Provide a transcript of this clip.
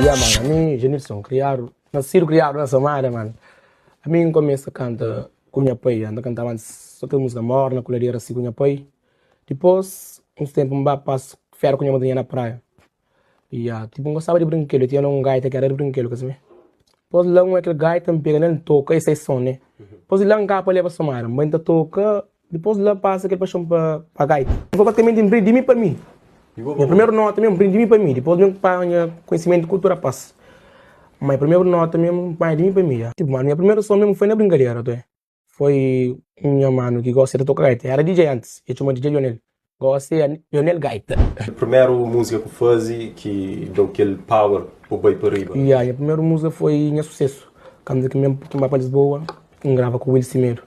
Ya mano, ami Genilson, kriadu, nasidu kriadu na Somada mano. Ami N kumesa kanta ku nha pai, N ta kantaba antis so kel múzika morna ku ladera si ku nha pai. Dipôs uns ténpu N ba pas férias ku nha madrinha na praia. Ya, tipo N gostaba di brinkedu, eu tinha un gaita ki era di brinkedu, ka sabe? Dipôs la un kel gaita N pega nel N toka e sai son ne. Dipôs di la N kaba pa leba Somada, N bai N ta toka, dipôs di la pasa kel paxon pa pa gaita. Foi pratikamenti N prende di mi pa mi. Nha primeru nota mesmu N prende di mi pa mi, dipôs mi panha konhisimentu ku otu rapaz. Ma nha primeru nota mesmu N panha di mi pa mi ya. Tipo, mano, nha primeru son mesmu foi na brinkadera, tu é. Foi un nha manu ki gosi ta toka gaita. Era DJ antis, e txoma DJ Lionel. Gosi é Lionel Gaita. Primeru múzika ku fazi ki dau kel power pa bai pa riba? Ya, nha primeru múzika foi Nha Susesu. Kantu ki mi N bai pa Lisboa, N grava ku Will Semedo.